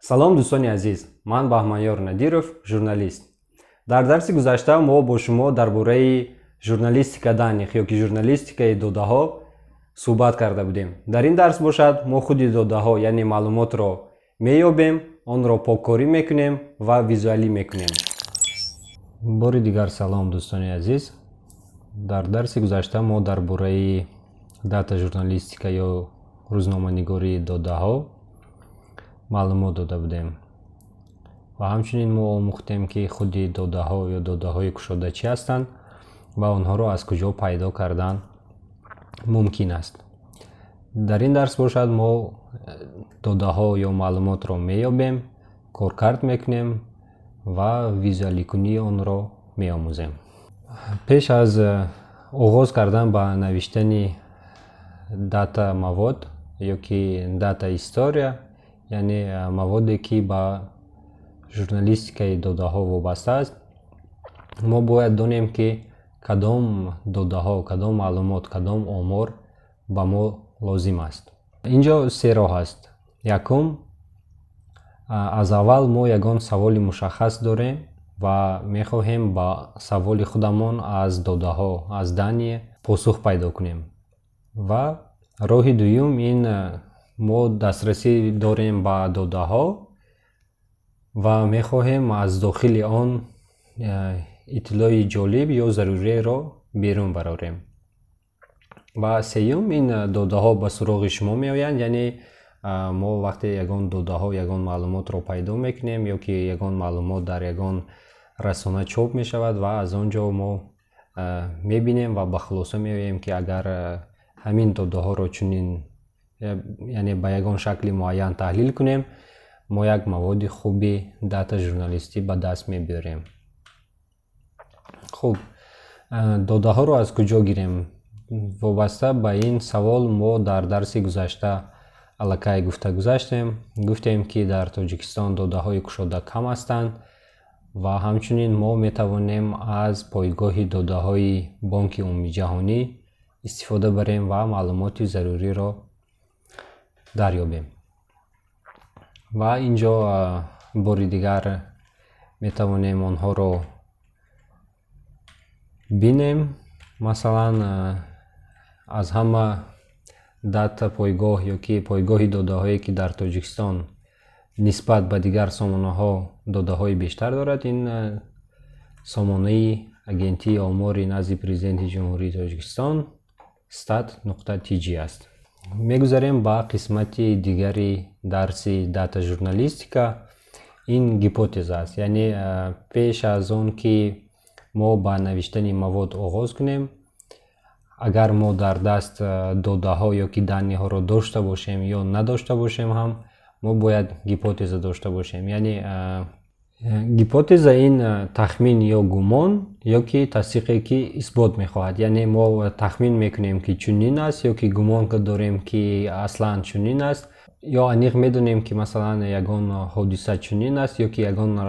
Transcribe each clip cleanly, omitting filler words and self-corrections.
Салом, дӯстони азиз! Ман Баҳманёр Надиров, журналист. Дар дарси гузашта мо бо шумо дар бораи журналистика данных ё ки журналистикаи додаҳо суҳбат карда будем. Дар ин дарс бошад, мо худи додаҳо, яъне маълумотро меёбем, онро поккорӣ мекунем ва визуалӣ мекунем. Бори дигар салом, дӯстони азиз! Дар дарси гузашта мо дар бораи дата журналистика ё рӯзноманигории додаҳо маълумот дода будем ва ҳамчунин мо омӯхтем, ки худи додаҳо ё додаҳои кушода чӣ ҳастанд ва онҳоро аз куҷо пайдо кардан мумкин аст. Дар ин дарс бошад, мо додаҳо ё маълумотро меёбем, коркард мекунем ва визуаликунии онро меомӯзем. Пеш аз оғоз кардан ба навиштани дата мавод ё ки дата история, яъне маводе, ки ба журналистикаи додаҳо вобаста аст, мо бояд донем, ки кадом додаҳо, кадом маълумот, кадом омор ба мо лозим аст. Инҷо се роҳ аст. Якум, аз аввал мо ягон саволи мушаххас дорем ва мехоҳем ба саволи худамон аз додаҳо, аз данные посух пайдо кунем. Ва роҳи дуюм ин мо дастрасӣ дорем ба додаҳо ва мехоҳем аз дохили он иттилои ҷолиб ё заруриеро берун барорем. Ва сеюм, ин додаҳо ба суроғи шумо меоянд, яъне мо вақте ягон додаҳо, ягон маълумотро пайдо мекунем ё ки ягон маълумот дар ягон расона чоп мешавад ва аз он ҷо мо мебинем ва ба хулоса меоем, ки агар ҳамин додаҳоро чунин, яъне ба ягон шакли муайян таҳлил кунем, мо як маводи хуби дата журналистӣ ба даст мебиёрем. Хуб, додаҳоро аз куҷо гирем? Вобаста ба ин савол мо дар дарси гузашта аллакай гуфта гузаштем. Гуфтем, ки дар Тоҷикистон додаҳои кушода кам ҳастанд ва ҳамчунин мо метавонем аз пойгоҳи додаҳои Бонки Умумиҷаҳонӣ истифода барем ва маълумоти заруриро дарёбем. Ва инҷо бори дигар метавонем онҳоро бинем. Масалан, аз ҳама дата пойгоҳ ё ки пойгоҳи додаҳое, ки дар Тоҷикистон нисбат ба дигар сомонаҳо додаҳои бештар дорад, ин сомонаи Агентии омори назди Президенти Ҷумҳурии Тоҷикистон stat.tj аст. Мегузарем ба қисмати дигари дарси дата журналистика. Ин гипотеза аст, яъне пеш аз он ки мо ба навиштани мавод оғоз кунем, агар мо дар даст додаҳо ё ки данные ҳоро дошта бошем ё надошта бошем ҳам, мо бояд гипотеза дошта бошем. Яъне гипотеза ин тахмин ё гумон ё ки тасдиқе, ки исбот мехоҳад. Яъне мо тахмин мекунем, ки чунин аст, ё ки гумон дорем, ки аслан чунин аст, ё аниқ медонем, ки масалан ягон ҳодиса чунин аст, ё ки ягон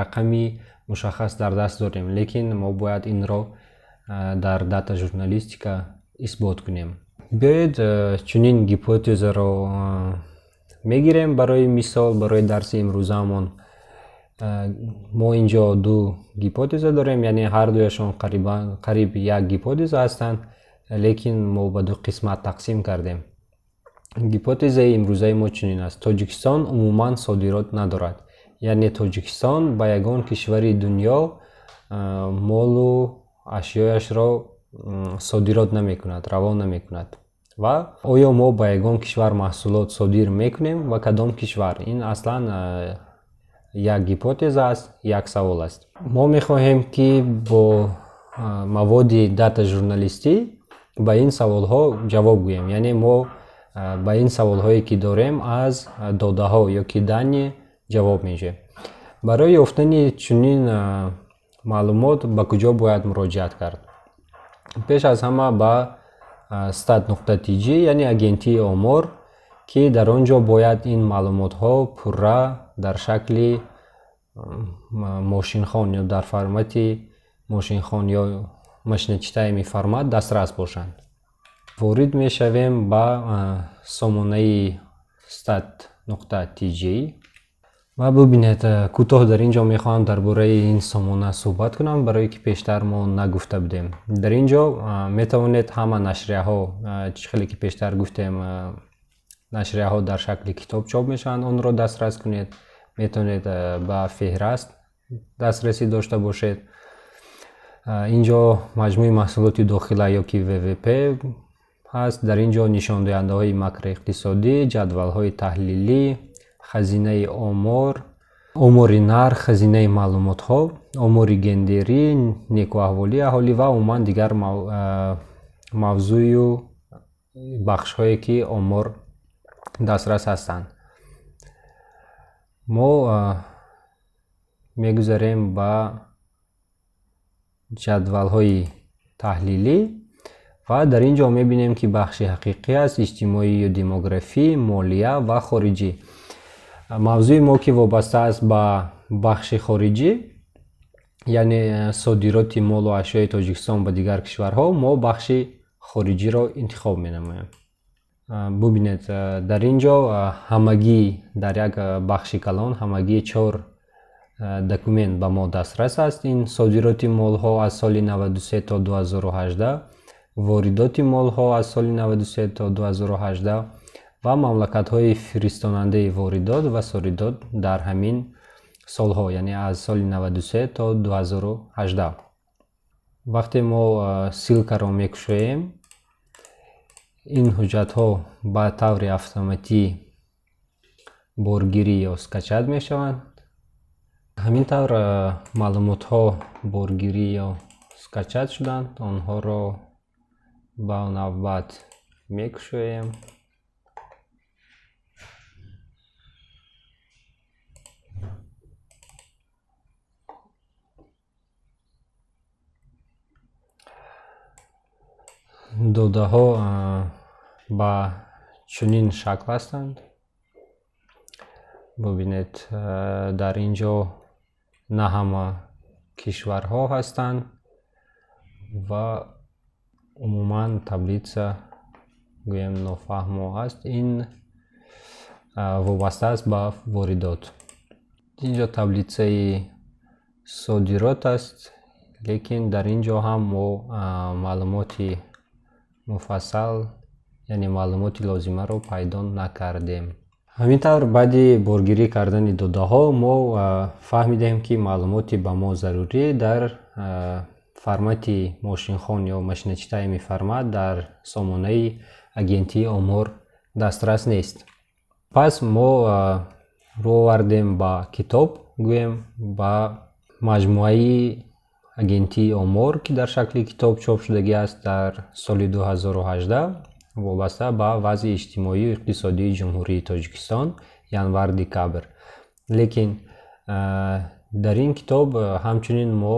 рақами мушаххас дар даст дорем, лекин мо бояд инро дар дата журналистика исбот кунем. Биёед, чунин гипотезаро мегирем барои мисол. Барои дарси имрӯзаамон мо инҷо ду гипотеза дорем, яъне ҳар дуяшон қариб як гипотеза ҳастанд, лекин мо ба ду қисмат тақсим кардем. Гипотезаи имрӯзаи мо чунин аст: Тоҷикистон умуман содирот надорад, яъне Тоҷикистон ба ягон кишвари дунё молу ашёяшро содирот намекунад, равон намекунад. Ва оё мо ба ягон кишвар маҳсулот содир мекунем ва кадом кишвар? Ин аслан як гипотеза аст, як савол аст. Мо мехоҳем, ки бо маводи дата журналистӣ ба ин саволҳо ҷавоб гӯем, яъне мо ба ин саволҳое, ки дорем, аз додаҳо ё ки данные ҷавоб меҷӯем. Барои ёфтани чунин маълумот ба куҷо бояд муроҷиат кард? Пеш аз ҳама ба stat.tj, яъне Агентии омор, ки дар он ҷо бояд ин маълумотҳо пурра дар шакли мошинхон ё дар формати мошинхон ё машиночитаемый формат дастрас бошанд. Ворид мешавем ба сомонаи stat.tj. Ва бубинед, кӯтоҳ дар ин ҷо мехоҳам дар бораи ин сомона суҳбат кунам, барое ки пештар мо нагуфта будем. Дар ин ҷо метавонед ҳама нашрияҳо, чӣ хеле ки пештар гуфтем, нашрияҳо дар шакли китоб чоп мешаванд, онро дастрас кунед. Метавонед ба феҳраст дастрасӣ дошта бошед. Ин ҷо маҷмӯи маҳсулоти дохила ё ки ВВП ҳаст. Дар ин ҷо нишондиҳандаҳои макроиқтисодӣ, ҷадвалҳои таҳлилӣ, хазинаи омор, омори нарх, хазинаи маълумотҳо, омори гендерӣ, некуаҳволии аҳолӣ ва умуман дигар мавзӯю бахшҳое ки омор дастрас ҳастанд. Мо мегузарем ба ҷадвалҳои таҳлилӣ ва дар ин ҷо мебинем, ки бахши ҳақиқӣ аст, иҷтимоию демографӣ, молия ва хориҷӣ. Мавзӯи мо ки вобаста аст ба бахши хориҷӣ, яъне содироти молу ашёи Тоҷикистон ба дигар кишварҳо, мо бахши хориҷиро интихоб менамоем. Бубинед, дар ин ҷо ҳамагӣ дар як бахши калон ҳамагӣ чор документ ба мо дастрас аст. Ин содироти молҳо аз соли 93 то 2018, воридоти молҳо аз соли 93 то 2018 ва мамлакатҳои фиристонандаи воридот ва содирот дар ҳамин солҳо, яъне аз соли 93 то 2018. Вақте мо ссылкаро мекушоем, ин ҳуҷҷатҳо ба таври автоматӣ боргирӣ ё скачать мешаванд. Ҳамин тавр маълумотҳо боргирӣ ё скачать шуданд. Онҳоро ба навбат мекушоем. Додаҳо ба чунин шакл ҳастанд. Бубинед, дар ин ҷо на ҳама кишварҳо ҳастанд ва умуман таблица гӯем нофаҳмо аст. Ин вобаста аст ба воридот. Ин ҷо таблицаи содирот аст, лекин дар ин ҷо ҳам мо маълумоти муфассал, яъне маълумоти лозимаро пайдо накардем. Ҳамин тавр, баъди боргирӣ кардани додаҳо мо фаҳмидем, ки маълумоти ба мо зарурӣ дар формати мошинхон ё машиночитаемый формат дар сомонаи агентии омор дастрас нест. Пас мо рӯ овардем ба китоб, гӯем ба маҷмӯаи агентии омор, ки дар шакли китоб чоп шудагӣ аст дар соли 2018, вобаста ба вазъи иҷтимоию иқтисодии Ҷумҳурии Тоҷикистон, январ-декабр. Лекин дар ин китоб ҳамчунин мо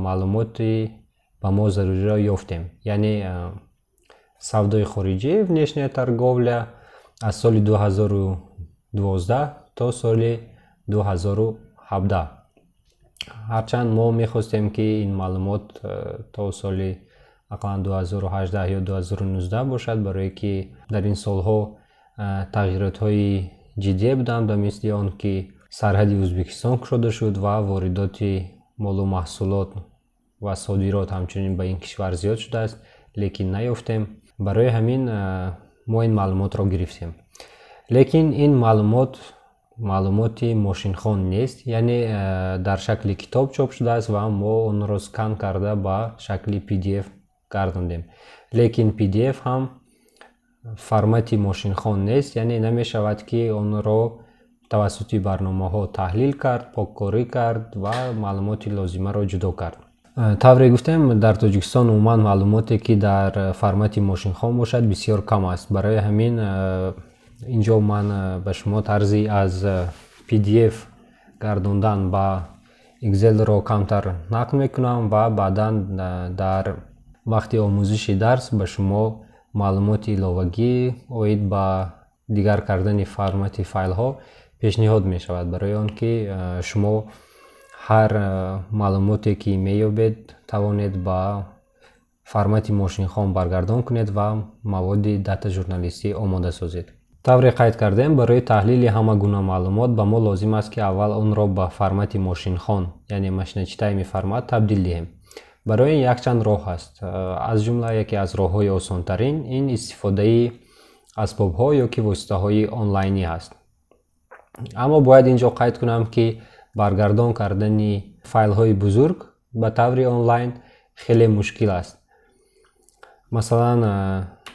маълумоти ба мо заруриро ёфтем, яъне савдои хориҷӣ, внешняя торговля, аз соли 2012 то соли 2017. Ҳарчанд мо мехостем, ки ин маълумот то соли ақаллан 2018 ё 2019 бошад, барое ки дар ин солҳо тағйиротҳои ҷиддие буданд, ба мисли он ки сарҳади Ӯзбекистон кушода шуд ва воридоти молу маҳсулот ва содирот ҳамчунин ба ин кишвар зиёд шудааст, лекин наёфтем. Барои ҳамин мо ин маълумотро гирифтем. Лекин ин маълумот маълумоти мошинхон нест, яъне дар шакли китоб чоп шудааст ва мо онро скан карда ба шакли PDF гардондем. Лекин PDF ҳам формати мошинхон нест, яъне намешавад, ки онро тавассути барномаҳо таҳлил кард, поккорӣ кард ва маълумоти лозимаро ҷудо кард. Тавре гуфтем, дар Тоҷикистон умуман маълумоте, ки дар формати мошинхон бошад, бисёр кам аст. Барои ҳамин ин ҷо ман ба шумо тарзи аз PDF гардондан ба Excelро камтар нақл мекунам ва баъдан дар вақти омӯзиши дарс ба шумо маълумоти иловагӣ оид ба дигар кардани формати файлҳо пешниҳод мешавад, барои он ки шумо ҳар маълумоте, ки меёбед, тавонед ба формати мошинхон баргардон кунед ва маводи дата журналистӣ омода созед. Тавре қайд кардем, барои таҳлили ҳама гуна маълумот ба мо лозим аст, ки аввал онро ба формати мошинхон, яъне машиночитаемый формат табдил диҳем. Барои ин якчанд роҳ ҳаст. Аз ҷумла яке аз роҳҳои осонтарин ин истифодаи асбобҳо ё ки воситаҳои онлайнӣ ҳаст. Аммо бояд ин ҷо қайд кунам, ки баргардон кардани файлҳои бузург ба таври онлайн хеле мушкил аст. Масалан,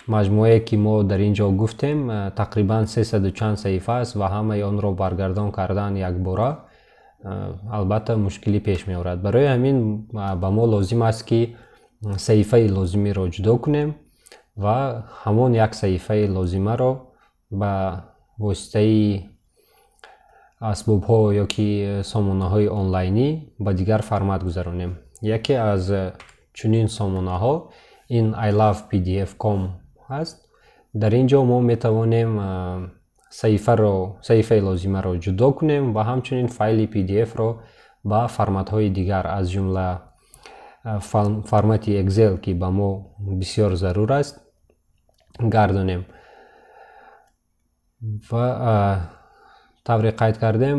маҷмӯае, ки мо дар ин ҷо гуфтем, тақрибан сесаду чанд саҳифа аст ва ҳамаи онро баргардон кардан якбора албатта мушкилӣ пеш меорад. Барои ҳамин ба мо лозим аст, ки саҳифаи лозимиро ҷудо кунем ва ҳамон як саҳифаи лозимаро ба воситаи асбобҳо ё ки сомонаҳои онлайнӣ ба дигар формат гузаронем. Яке аз чунин сомонаҳо ин ilovepdf.com ҳаст. Дар ин ҷо мо метавонем саҳифаи лозимаро ҷудо кунем ва ҳамчунин файли PDF-ро ба форматҳои дигар, аз ҷумла формати Excel, ки ба мо бисёр зарур аст, гардонем. Ва тавре қайд кардем,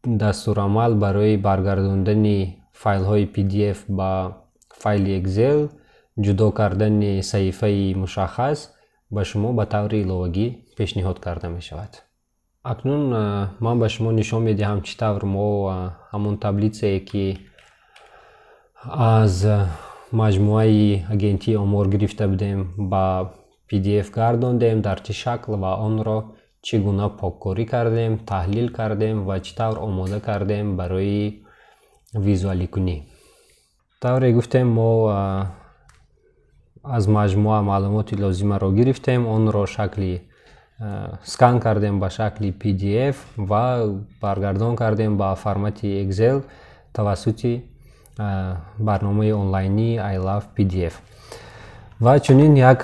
дастурамал барои баргардондани файлҳои PDF ба файли Excel, ҷудо кардани саҳифаи мушаххас ба шумо ба таври иловагӣ пешниҳод карда мешавад. Акнун ман ба шумо нишон медиҳам, чӣ тавр мо ҳамон таблицае, ки аз маҷмӯаи Агентии омор гирифта будем, ба PDF гардондем, дар чӣ шакл ва онро чӣ гуна поккорӣ кардем, таҳлил кардем ва чӣ тавр омода кардем барои визуаликунӣ. Тавре гуфтем, мо аз маҷмӯа маълумоти лозимаро гирифтем, онро шакли скан кардем ба шакли PDF ва баргардон кардем ба формати Excel тавассути барномаи онлайнии I Love PDF. Ва чунин як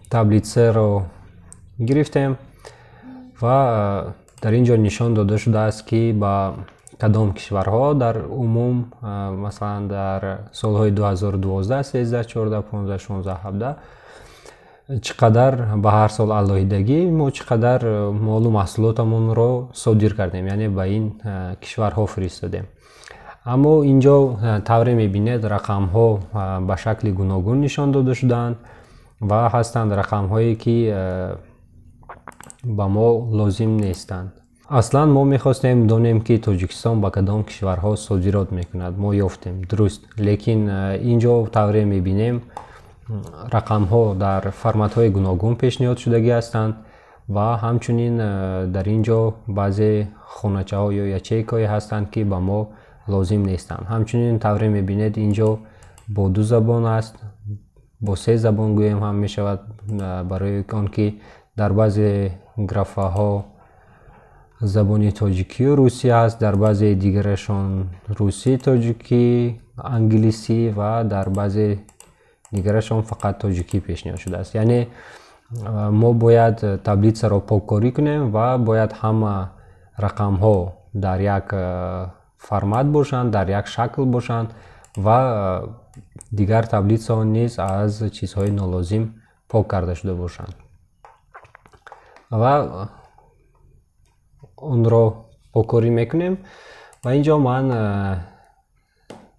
таблицаро гирифтем ва дар ин ҷо нишон дода шудааст, ки ба кадом кишварҳо дар умум, масалан, дар солҳои 2012, 13, 14, 15, 16, 17 чӣ қадар ба ҳар сол алоҳидагӣ мо чӣ қадар молу маҳсулотамонро содир кардем, яъне ба ин кишварҳо фиристодем. Аммо ин ҷо, тавре мебинед, рақамҳо ба шакли гуногун нишон дода шудаанд ва ҳастанд рақамҳое, ки ба мо лозим нестанд. Аслан мо мехостем донем, ки Тоҷикистон ба кадом кишварҳо содирот мекунад. Мо ёфтем, дуруст, лекин ин ҷо, тавре мебинем, рақамҳо дар форматҳои гуногун пешниҳод шудагӣ ҳастанд ва ҳамчунин дар ин ҷо баъзе хоначаҳо ё ячейкаҳое ҳастанд, ки ба мо лозим нестанд. Ҳамчунин, тавре мебинед, ин ҷо бо ду забон аст, бо се забон гӯем ҳам мешавад, барои он ки дар баъзе графаҳо забони тоҷикию русӣ ҳаст, дар баъзеи дигарашон русӣ, тоҷикӣ, англисӣ ва дар баъзе дигарашон фақат тоҷикӣ пешниҳод шудааст. Яъне мо бояд таблицаро поккорӣ кунем ва бояд ҳама рақамҳо дар як формат бошанд, дар як шакл бошанд ва дигар таблицаҳо низ аз чизҳои нолозим пок карда шуда бошанд. Ва онро поккорӣ мекунем ва ин ҷо ман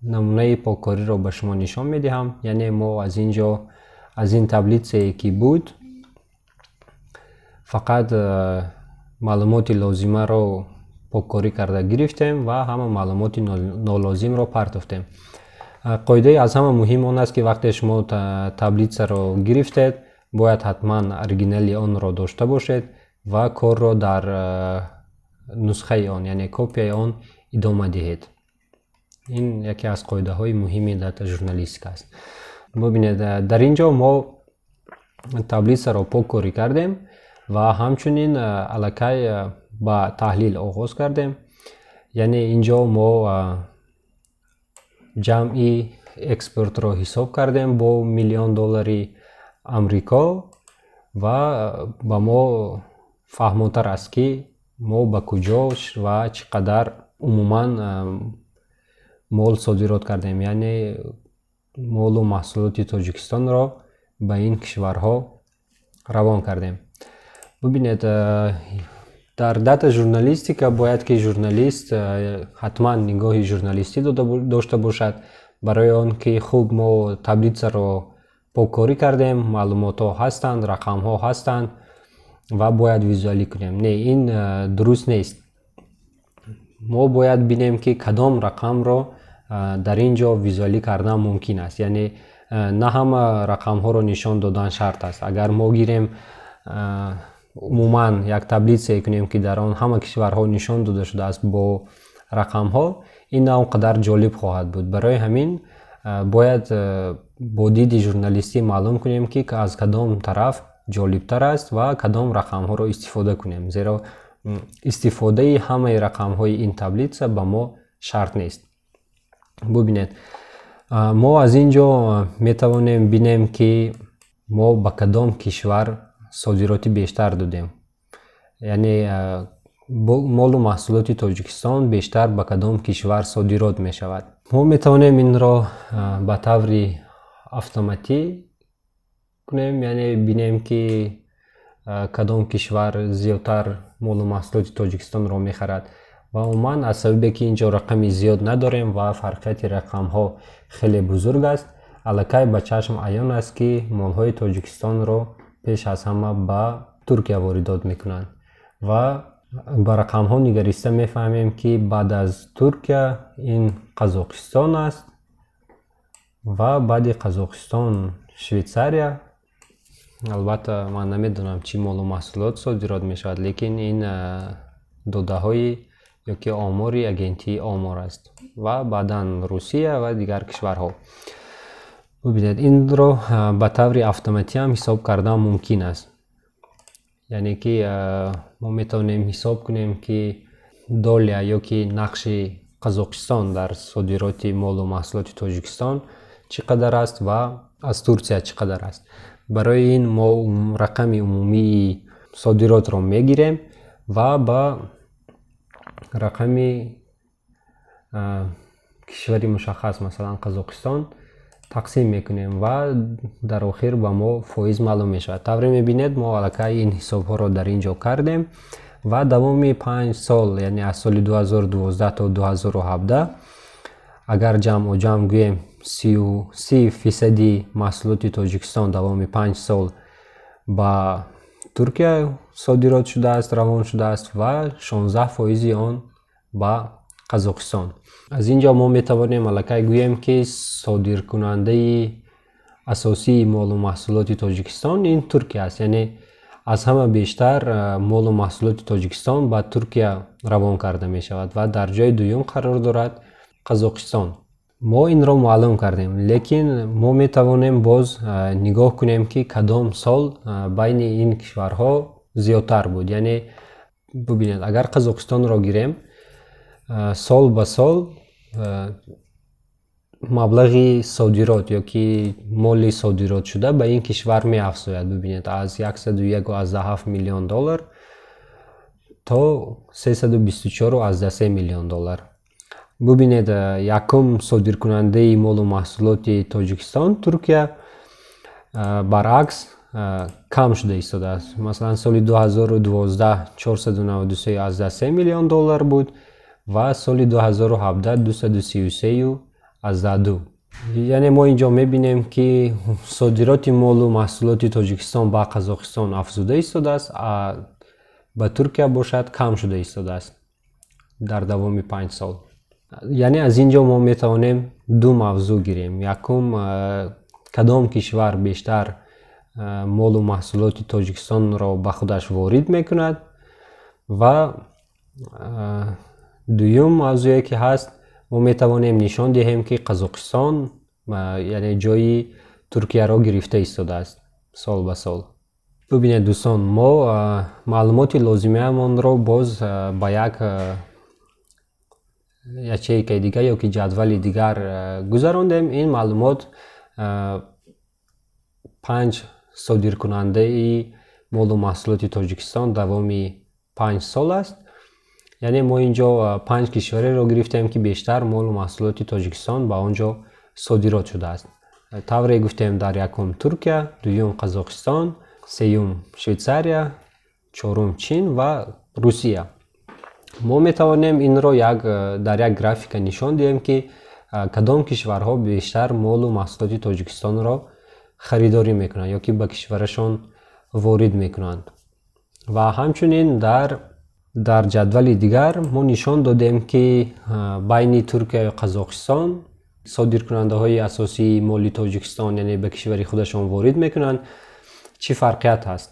намунаи поккориро ба шумо нишон медиҳам. Яъне мо аз ин ҷо, аз ин таблицае, ки буд, фақат маълумоти лозимаро поккорӣ карда гирифтем ва ҳама маълумоти нолозимро партофтем. Қоидаи аз ҳама муҳим он аст, ки вақте шумо таблицаро гирифтед, бояд ҳатман оригинали онро дошта бошед ва корро дар нусхаи он, яъне копияи он, идома диҳед. Ин яке аз қоидаҳои муҳими дата журналистика аст. Бубинед, дар ин ҷо мо таблицаро поккорӣ кардем ва ҳамчунин аллакай ба таҳлил оғоз кардем. Яъне ин ҷо мо ҷамъи экспортро ҳисоб кардем бо миллион доллари Амрико ва ба мо фаҳмотар аст, ки мо ба куҷо ва чӣ қадар умуман мол содирот кардем, яъне молу маҳсулоти Тоҷикистонро ба ин кишварҳо равон кардем. Бубинед, дар дата журналистика бояд ки журналист ҳатман нигоҳи журналистӣ дошта бошад. Барои он ки хуб, мо таблицаро поккорӣ кардем, маълумотҳо ҳастанд, рақамҳо ҳастанд ва бояд визуалӣ кунем. Не, ин дуруст нест. Мо бояд бинем, ки кадом рақамро дар ин ҷо визуалӣ кардан мумкин аст, яъне на ҳама рақамҳоро нишон додан шарт аст. Агар мо гирем, умуман як таблицае кунем, ки дар он ҳама кишварҳо нишон дода шудааст бо рақамҳо, ин на он қадар ҷолиб хоҳад буд. Барои ҳамин бояд бо диди журналистӣ маълум кунем, ки аз кадом тараф ҷолибтар аст ва кадом рақамҳоро истифода кунем, зеро истифодаи ҳамаи рақамҳои ин таблица ба мо шарт нест. Бубинед, мо аз ин ҷо метавонем бинем, ки мо ба кадом кишвар содироти бештар додем, яъне молу маҳсулоти Тоҷикистон бештар ба кадом кишвар содирот мешавад. Мо метавонем инро ба таври автоматӣ кунем, яъне бинем, ки кадом кишвар зиёдтар молу маҳсулоти Тоҷикистонро мехарад. Ва умуман, аз сабабе ки ин ҷо рақами зиёд надорем ва фарқияти рақамҳо хеле бузург аст, аллакай ба чашм аён аст, ки молҳои Тоҷикистонро пеш аз ҳама ба Туркия воридот мекунанд. Ва ба рақамҳо нигариста мефаҳмем, ки баъд аз Туркия ин Қазоқистон аст ва баъди Қазоқистон Швейтсария. Албатта, ман намедонам, чӣ молу маҳсулот содирот мешавад, лекин ин додаҳои ёки омори Агентии омор аст. Ва баъдан Русия ва дигар кишварҳо. Бубинед, инро ба таври автоматӣ ҳам ҳисоб кардан мумкин аст, яъне ки мо метавонем ҳисоб кунем, ки доля ёки нақши Қазоқистон дар содироти молу маҳсулоти Тоҷикистон чӣ қадар аст ва аз Турсия чӣ қадар аст. Барои ин мо рақами умумии содиротро мегирем ва ба рақами кишвари мушаххас, масалан Қазоқистон, тақсим мекунем ва дар охир ба мо фоиз маълум мешавад. Тавре мебинед, мо аллакай ин ҳисобҳоро дар ин ҷо кардем ва давоми 5 сол, яъне аз соли 2012 то 2017, агар ҷамъу ҷамъ гӯем, 30 фисади маҳсулоти Тоҷикистон давоми 5 сол ба Туркия содирот шудааст, равон шудааст ва 16 фоизи он ба Қазоқистон. Аз ин ҷо мо метавонем аллакай гӯем, ки содиркунандаи асосии молу маҳсулоти Тоҷикистон ин Туркия аст, яъне аз ҳама бештар молу маҳсулоти Тоҷикистон ба Туркия равон карда мешавад ва дар ҷои дуюм қарор дорад Қазоқистон. Мо инро маълум кардем, лекин мо метавонем боз нигоҳ кунем, ки кадом сол байни ин кишварҳо зиёдтар буд. Яъне бубинед, агар Қазоқистонро гирем, сол ба сол маблағи содирот ёки моли содиротшуда ба ин кишвар меафзояд. Бубинед, аз 101,7 миллион доллар то 324,3 миллион доллар. Бубинед, якум содиркунандаи молу маҳсулоти Тоҷикистон, Туркия, баръакс, кам шуда истодааст. Масалан, соли 2012 493,3 миллион доллар буд ва соли 2017 233,2. Яъне мо инҷо мебинем, ки содироти молу маҳсулоти Тоҷикистон ба Қазоқистон афзуда истодааст, ба Туркия бошад, кам шуда истодааст дар давоми 5 сол. Яъне аз ин ҷо мо метавонем ду мавзӯъ гирем: якум, кадом кишвар бештар молу маҳсулоти Тоҷикистонро ба худаш ворид мекунад, ва дуюм мавзӯе ки ҳаст, мо метавонем нишон диҳем, ки Қазоқистон, яъне ҷои Туркияро гирифта истодааст сол ба сол. Бубинед, дӯстон, мо маълумоти лозимиамонро боз ба як ячейкаи дигар ё ки ҷадвали дигар гузарондем. Ин маълумот панҷ содиркунандаи молу маҳсулоти Тоҷикистон давоми 5 сол аст. Яъне мо ин ҷо панҷ кишвареро гирифтем, ки бештар молу маҳсулоти Тоҷикистон ба он ҷо содирот шудааст. Тавре гуфтем, дар якум Туркия, дуюм Қазоқистон, сеюм Швейтсария. чорум Чин ва Русия. Мо метавонем инро дар як графика нишон диҳем, ки кадом кишварҳо бештар молу маҳсулоти Тоҷикистонро харидорӣ мекунанд ё ки ба кишварашон ворид мекунанд. Ва ҳамчунин дар ҷадвали дигар мо нишон додем, ки байни Туркияю Қазоқистон содиркунандаҳои асосии моли Тоҷикистон, яъне ба кишвари худашон ворид мекунанд, чӣ фарқият ҳаст.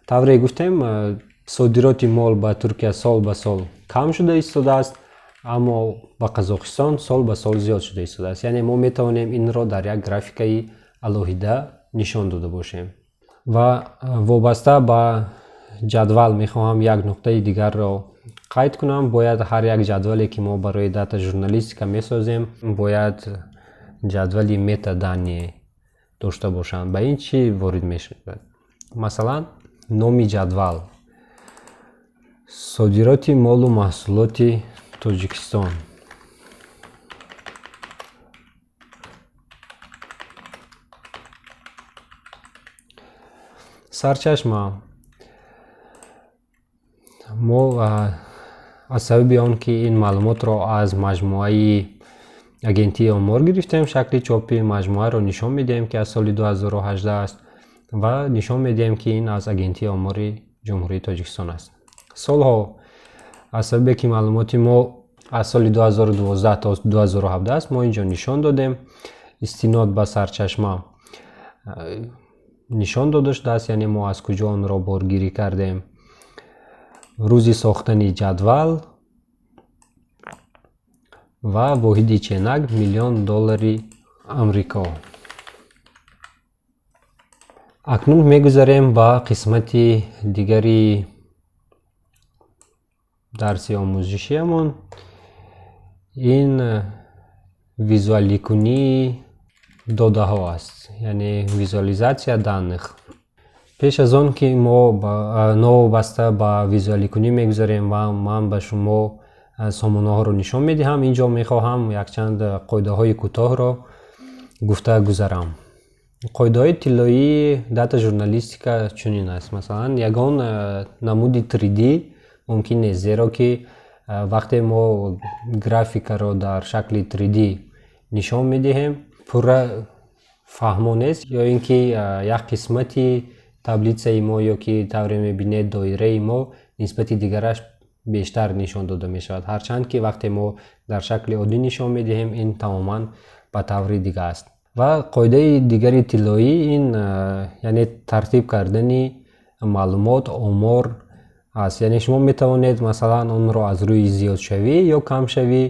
Тавре гуфтем, содироти мол ба Туркия сол ба сол кам шуда истодааст, аммо ба Қазоқистон сол ба сол зиёд шуда истодааст. Яъне мо метавонем инро дар як графикаи алоҳида нишон дода бошем. Ва вобаста ба ҷадвал мехоҳам як нуқтаи дигарро қайд кунам. Бояд ҳар як ҷадвале, ки мо барои дата журналистика месозем, бояд ҷадвали метаданные дошта бошанд. Ба ин чӣ ворид мешавад? Масалан, номи ҷадвал: содироти молу маҳсулоти Тоҷикистон. Сарчашма: мо аз сабаби он ки ин маълумотро аз маҷмӯаи Агентии омор гирифтем, шакли чопи маҷмӯаро нишон медиҳем, ки аз соли 2018 аст, ва нишон медиҳем, ки ин аз Агентии омори Ҷумҳурии Тоҷикистон аст. Солҳо: аз сабабе ки маълумоти мо аз соли 2012 то 2017 аст, мо инҷо нишон додем. Истинод ба сарчашма нишон дода шудааст, яъне мо аз куҷо онро боргирӣ кардем. Рӯзи сохтани ҷадвал ва воҳиди ченак миллион доллари Амрико. Акнун мегузарем ба қисмати дигари дарси омӯзишиамон. Ин визуаликунии додаҳо аст, яъне визуализация данных. Пеш аз он ки мо новобаста ба визуаликунӣ мегузарем ва ман ба шумо сомонаҳоро нишон медиҳам, инҷо мехоҳам якчанд қоидаҳои кӯтоҳро гуфта гузарам. Қоидаҳои тиллоии дата журналистика чунин аст. Масалан, ягон намуди 3D мумкин нест, зеро ки вақте мо графикаро дар шакли 3D нишон медиҳем, пурра фаҳмо нест, ё ин ки як қисмати таблицаи мо ё ки тавре мебинед доираи мо нисбати дигараш бештар нишон дода мешавад. Ҳарчанд ки вақте мо дар шакли оддӣ нишон медиҳем, ин тамоман ба таври дига аст. Ва қоидаи дигари тиллоӣ ин яъне тартиб кардани маълумот, омор аст. Яъне шумо метавонед, масалан, онро аз рӯи зиёдшавӣ ё камшавӣ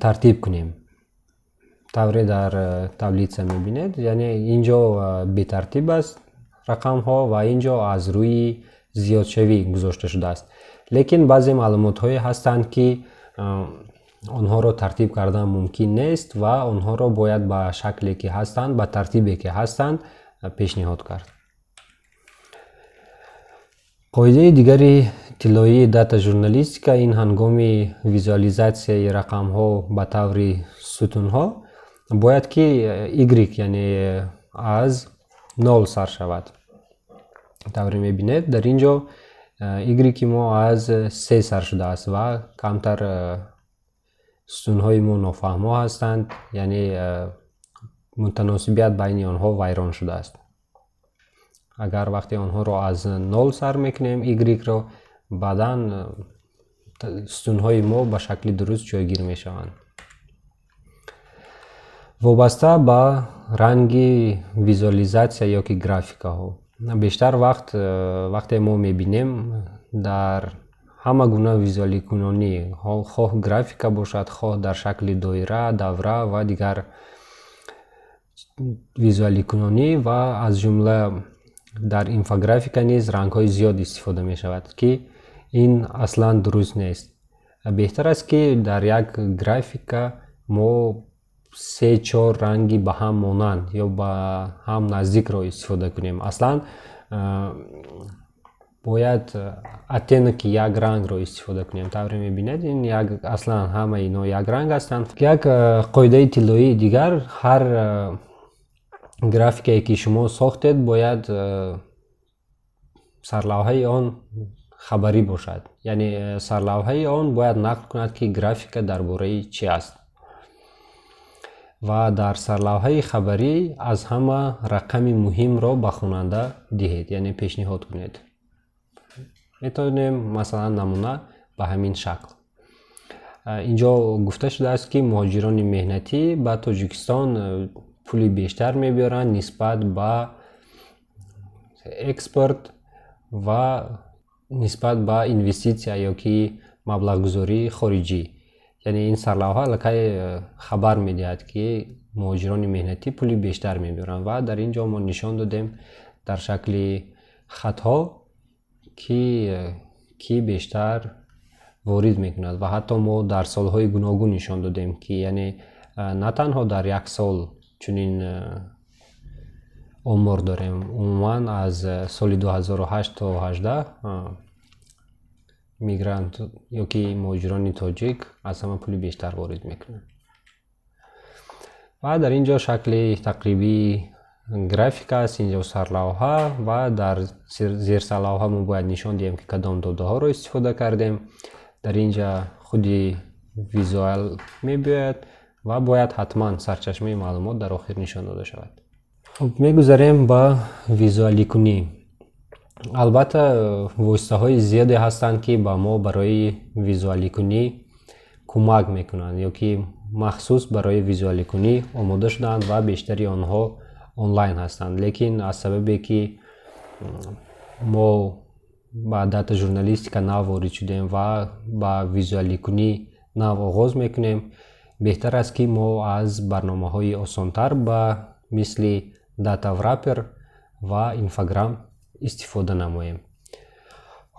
тартиб кунем. Тавре дар таблица мебинед, яъне инҷо бетартиб аст рақамҳо ва инҷо аз рӯи зиёдшавӣ гузошта шудааст. Лекин баъзе маълумотҳое ҳастанд, ки онҳоро тартиб кардан мумкин нест ва онҳоро бояд ба шакле ки ҳастанд, ба тартибе ки ҳастанд, пешниҳод кард. Қоидаи дигари тиллоии дата журналистика ин ҳангоми визуализатсияи рақамҳо ба таври сутунҳо бояд ки Y, яъне аз нол сар шавад. Тавре мебинед, дар ин ҷо Y мо аз се сар шудааст ва камтар сутунҳои мо нофаҳмо ҳастанд, яъне мутаносибият байни онҳо вайрон шудааст. Агар вақте онҳоро аз нол сар мекунем Y-ро, баъдан сутунҳои мо ба шакли дуруст ҷойгир мешаванд. Вобаста ба ранги визуализатсия ё ки графикаҳо, бештар вақт вақте мо мебинем дар ҳама гуна визуаликунонӣ, хоҳ графика бошад, хоҳ дар шакли доира, давра ва дигар визуаликунонӣ ва аз ҷумла дар инфографика низ рангҳои зиёд истифода мешавад, ки ин аслан дуруст нест. Беҳтар аст, ки дар як графика мо се-чор ранги ба ҳам монанд ё ба ҳам наздикро истифода кунем. Аслан бояд оттенки як рангро истифода кунем. Тавре мебинед, ин як аслан ҳамаи инҳо як ранг ҳастанд. Як қоидаи тиллоии дигар: ҳар графикае ки шумо сохтед, бояд сарлавҳаи он хабарӣ бошад, яъне сарлавҳаи он бояд нақл кунад, ки графика дар бораи чӣ аст. Ва дар сарлавҳаи хабарӣ аз ҳама рақами муҳимро ба хонанда диҳед, яъне пешниҳод кунед. Метавонем, масалан, намуна ба ҳамин шакл. Инҷо гуфта шудааст, ки муҳоҷирони меҳнатӣ ба Тоҷикистон пули бештар мебиёранд нисбат ба экспорт ва нисбат ба инвеститсия ё ки маблағгузории хориҷӣ. Яъне ин сарлавҳа аллакай хабар медиҳад, ки муҳоҷирони меҳнатӣ пули бештар мебиёранд, ва дар ин ҷо мо нишон додем дар шакли хатҳо, ки бештар ворид мекунад, ва ҳатто мо дар солҳои гуногун нишон додем, ки яъне на танҳо дар як сол чунин омор дорем. Умуман аз соли 2008 то 18 мигрант ё ки муҳоҷирони тоҷик аз ҳама пули бештар ворид мекунанд. Ва дар ин ҷо шакли тақрибии графика аст. Инҷо сарлавҳа ва дар зерсарлавҳа мо бояд нишон диҳем, ки кадом додаҳоро истифода кардем. Дар ин ҷа худи визуал мебиёяд ва бояд ҳатман сарчашмаи маълумот дар охир нишон дода шавад. Хуб, мегузарем ба визуаликунӣ. Албатта, воситаҳои зиёде ҳастанд, ки ба мо барои визуаликунӣ кӯмак мекунанд ё ки махсус барои визуаликунӣ омода шудаанд ва бештари онҳо онлайн ҳастанд. Лекин аз сабабе ки мо ба дата журналистика нав ворид шудем ва ба визуаликунӣ нав оғоз мекунем, беҳтар аст, ки мо аз барномаҳои осонтар ба мисли DataWrapper ва Infogram истифода намоем.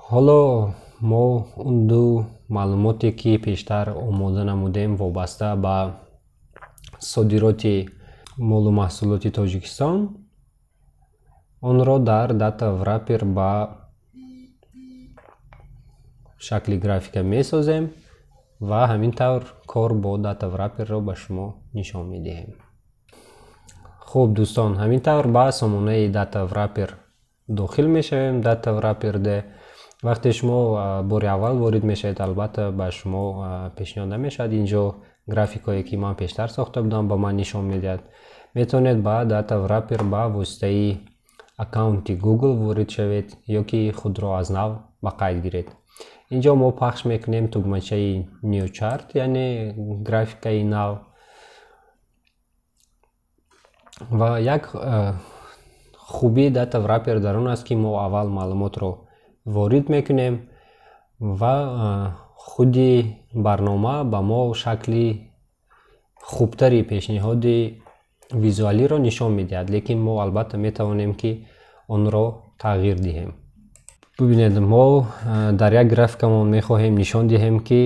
Ҳоло мо он ду маълумоте, ки пештар омода намудем вобаста ба содироти молу маҳсулоти Тоҷикистон, онро дар DataWrapper ба шакли графика месозем ва ҳамин тавр кор бо DataWrapper-ро ба шумо нишон медиҳем. Хуб, дӯстон, ҳамин тавр ба сомонаи DataWrapper дохил мешавем. DataWrapper D. Вақте шумо бори аввал ворид мешавед, албатта, ба шумо пешниҳод намешавад. Инҷо графикое, ки ман пештар сохта будам, ба ман нишон медиҳад. Метавонед ба DataWrapper ба воситаи аккаунти Google ворид шавед ё ки худро аз нав ба қайд гиред. Инҷо мо пахш мекунем тугмачаи New Chart, яъне графикаи нав, ва як хубии DataWrapper дар он аст, ки мо аввал маълумотро ворид мекунем ва худи барнома ба мо шакли хубтари пешниҳоди визуалиро нишон медиҳад, лекин мо албатта метавонем, ки онро тағйир диҳем. Бибинед, мо дар як графикамон мехоҳем нишон диҳем, ки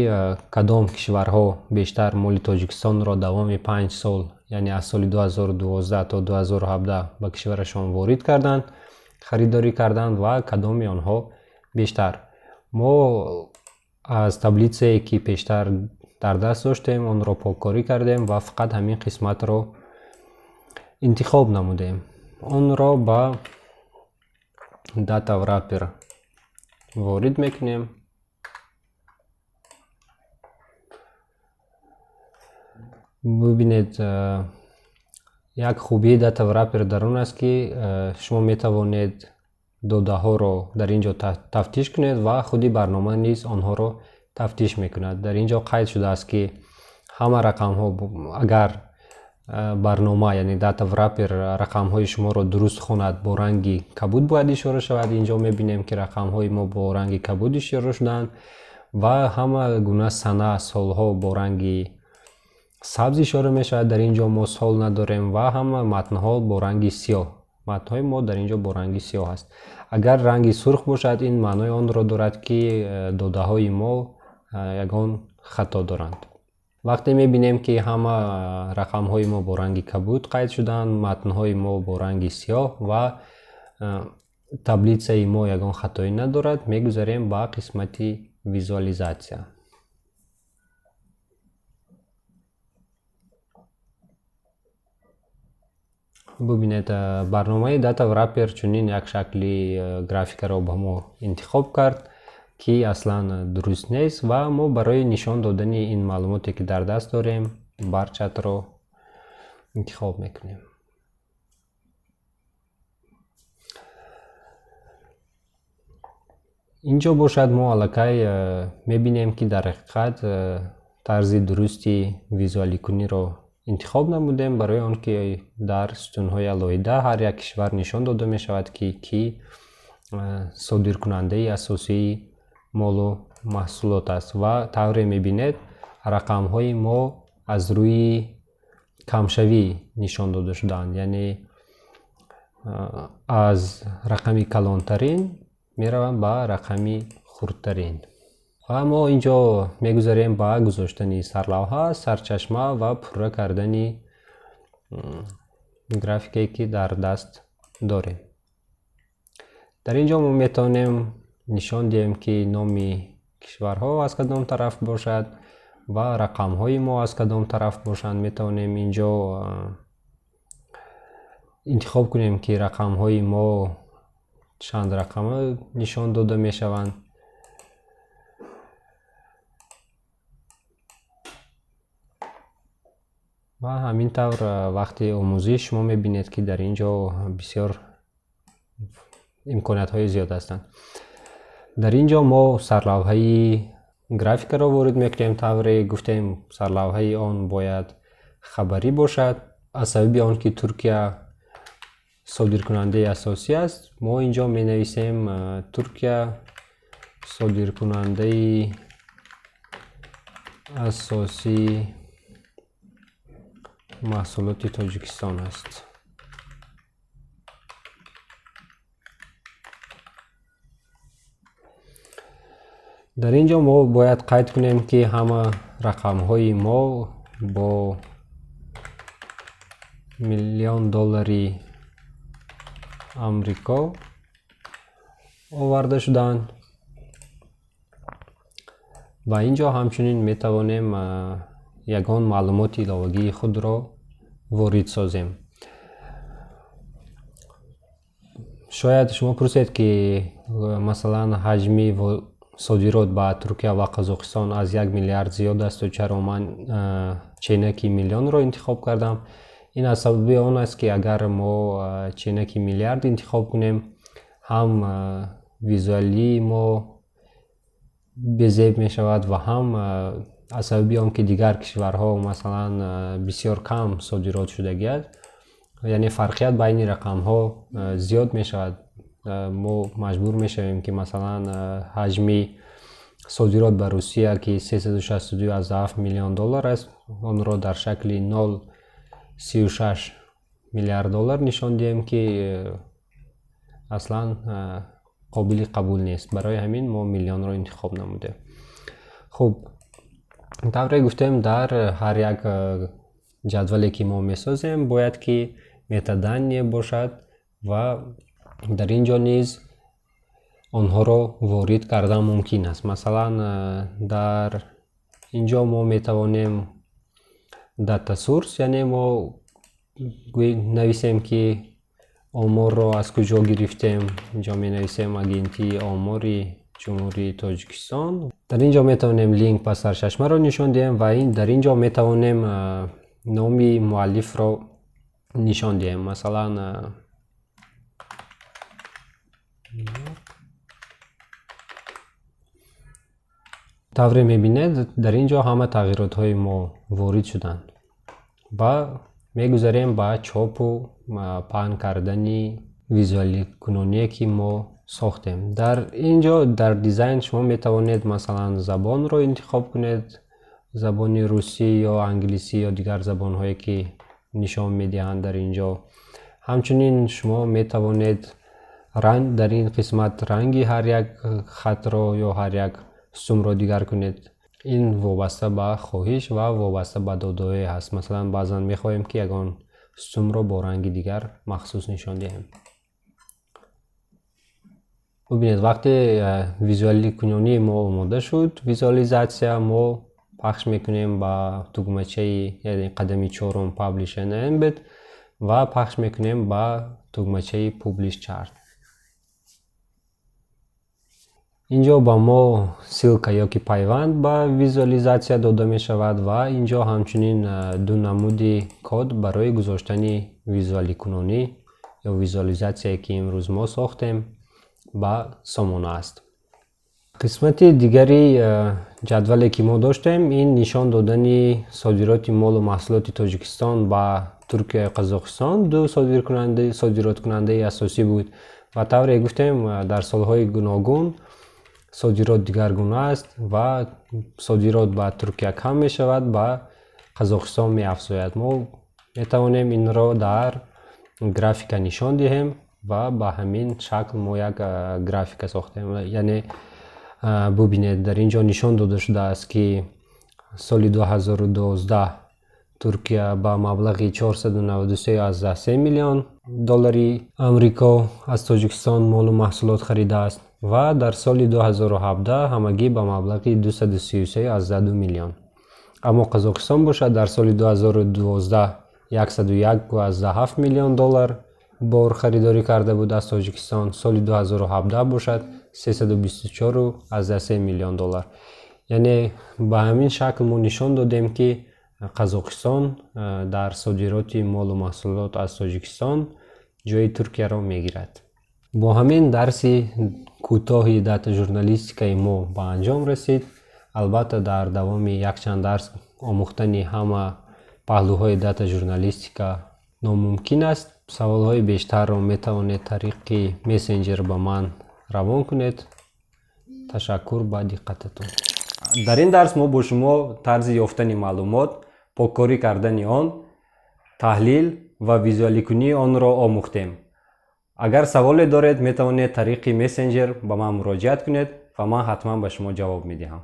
кадом кишварҳо бештар моли Тоҷикистонро давоми 5 сол, яъне аз соли 2012 то 2017, ба кишварашон ворид карданд, харидорӣ карданд ва кадоми онҳо бештар. Мо аз таблицае, ки пештар дар даст доштем, онро поккорӣ кардем ва фақат ҳамин қисматро интихоб намудем. Онро ба DataWrapper ворид мекунем. Бибинед, як хубии DataWrapper дар он аст, ки шумо метавонед додаҳоро дар ин ҷо тафтиш кунед ва худи барнома низ онҳоро тафтиш мекунад. Дар ин ҷо қайд шудааст, ки ҳама рақамҳо, агар барнома, яъне DataWrapper, рақамҳои шуморо дуруст хонад, бо ранги кабуд бояд ишора шавад. Инҷо мебинем, ки рақамҳои мо бо ранги кабуд ишора шуданд ва ҳама гуна сана, солҳо бо ранги сабз ишора мешавад. Дар ин ҷо мо сол надорем ва ҳама матнҳо бо ранги сиёҳ. Матнҳои мо дар ин ҷо бо ранги сиёҳ аст. Агар ранги сурх бошад, ин маънои онро дорад, ки додаҳои мо ягон хато доранд. Вақте мебинем, ки ҳама рақамҳои мо бо ранги кабуд қайд шуданд, матнҳои мо бо ранги сиёҳ ва таблицаи мо ягон хатоӣ надорад, мегузарем ба қисмати визуализатсия. Бубинед, барномаи Datawrapper чунин як шакли графикаро ба мо интихоб кард, ки аслан дуруст нест, ва мо барои нишон додани ин маълумоте, ки дар даст дорем, bar chart ро интихоб мекунем. Инҷо бошад, мо аллакай мебинем, ки дар ҳақиқат тарзи дурусти визуаликуниро интихоб намудем, барои он ки дар сутунҳои алоҳида ҳар як кишвар нишон дода мешавад, ки кӣ содиркунандаи асосии молу маҳсулот аст. Ва тавре мебинед, рақамҳои мо аз рӯи камшавӣ нишон дода шудаанд, яъне аз рақами калонтарин мераванд ба рақами хурдтарин. Ва мо инҷо мегузарем ба гузоштани сарлавҳа, сарчашма ва пурра кардани графике, ки дар даст дорем. Дар ин ҷо мо метавонем нишон диҳем, ки номи кишварҳо аз кадом тараф бошад ва рақамҳои мо аз кадом тараф бошанд. Метавонем инҷо интихоб кунем, ки рақамҳои мо чанд рақама нишон дода мешаванд. Ва ҳамин тавр, вақти омӯзиш шумо мебинед, ки дар ин ҷо бисёр имкониятҳои зиёд ҳастанд. Дар ин ҷо мо сарлавҳаи графикаро ворид мекунем. Тавре гуфтем, сарлавҳаи он бояд хабарӣ бошад. Аз сабаби он ки Туркия содиркунандаи асосӣ аст, мо ин ҷо менависем: Туркия содиркунандаи асосии маҳсулоти Тоҷикистон аст. Дар ин ҷо мо бояд қайд кунем, ки ҳама рақамҳои мо бо миллион доллари Амрико оварда шудаанд. Ва ин ҷо ҳамчунин метавонем ягон маълумоти иловагии худро ворид созем. Шояд шумо пурсед, ки масалан, ҳаҷми содирот ба Туркия ва Қазоқистон аз 1 миллиард зиёд асту чаро ман ченаки миллионро интихоб кардам? Ин аз сабаби он аст, ки агар мо ченаки миллиард интихоб кунем, ҳам визуалии мо безеб мешавад ва ҳам аз сабаби он ки дигар кишварҳо, масалан, бисёр кам содирот шудагиаст, яъне фарқият байни рақамҳо зиёд мешавад. Мо маҷбур мешавем, ки масалан, ҳаҷми содирот ба Русия, ки 362,7 миллион доллар аст, онро дар шакли 0,36 миллиард доллар нишон диҳем, ки аслан қобили қабул нест. Барои ҳамин мо миллионро интихоб намудем. Хуб, тавре гуфтем, дар ҳар як ҷадвале, ки мо месозем, бояд ки метаданные бошад ва дар ин ҷо низ онҳоро ворид кардан мумкин аст. Масалан, дар ин ҷо мо метавонем data source, яъне мо нависем, ки оморро аз куҷо гирифтем. Инҷо менависем: Агентии омори Ҷумҳурии Тоҷикистон. Дар ин ҷо метавонем линк ба сарчашмаро нишон диҳем ва дар ин ҷо метавонем номи муаллифро нишон диҳем. Масалан, тавре мебинед, дар ин ҷо ҳама тағйиротҳои мо ворид шуданд ва мегузарем ба чопу паҳн кардани визуаликуноние, ки мо сохтем. Дар ин ҷо, дар дизайн, шумо метавонед, масалан, забонро интихоб кунед, забони русӣ ё англисӣ ё дигар забонҳое, ки нишон медиҳанд дар ин ҷо. Ҳамчунин шумо метавонед дар ин қисмат ранги ҳар як хатро ё ҳар як сутунро дигар кунед. Ин вобаста ба хоҳиш ва вобаста ба додаҳое ҳаст. Масалан, баъзан мехоҳем, ки ягон сутунро бо ранги дигар махсус нишон диҳем. Бубинед, вақте визуаликунонии мо омода шуд, визуализатсия, мо пахш мекунем ба тугмачаи, яъне қадами чорум, Publish and Embed. Ва пахш мекунем ба тугмачаи Publish Chart. Инҷо ба мо ссылка ёки пайванд ба визуализатсия дода мешавад ва инҷо ҳамчунин ду намуди код барои гузоштани визуаликунонӣ ё визуализатсияе, ки имрӯз мо сохтем, ба сомона аст. Қисмати дигари ҷадвале, ки мо доштем, ин нишон додани содироти молу маҳсулоти Тоҷикистон ба Туркияю Қазоқистон, ду содироткунандаи асосӣ буд. Ва тавре гуфтем, дар солҳои гуногун содирот дигаргуна аст ва содирот ба Туркия кам мешавад, ба Қазоқистон меафзояд. Мо метавонем инро дар графика нишон диҳем ва ба ҳамин шакл мо як графика сохтем. Яъне бубинед, дар ин ҷо нишон дода шудааст, ки соли 2012 Туркия ба маблағи 493,3 миллион доллари Амрико аз Тоҷикистон молу маҳсулот харидааст ва дар соли 2017 ҳамагӣ ба маблағи 233,2 миллион. Аммо Қазоқистон бошад, дар соли 2012 101,7 миллион доллар бор харидорӣ карда буд аз Тоҷикистон, соли 2017 бошад, 324,3 миллион доллар. Яъне ба ҳамин шакл мо нишон додем, ки Қазоқистон дар содироти молу маҳсулот аз Тоҷикистон ҷои Туркияро мегирад. Бо ҳамин дарси кӯтоҳи дата журналистикаи мо ба анҷом расид. Албатта, дар давоми якчанд дарс омӯхтани ҳама паҳлӯҳои дата журналистика номумкин аст. Саволҳои бештарро метавонед тариқи мессенҷер ба ман равон кунед. Ташаккур ба диққататон. Дар ин дарс мо бо шумо тарзи ёфтани маълумот, поккорӣ кардани он, таҳлил ва визуаликунии онро омӯхтем. Агар саволе доред, метавонед тариқи мессенҷер ба ман муроҷиат кунед ва ман ҳатман ба шумо ҷавоб медиҳам.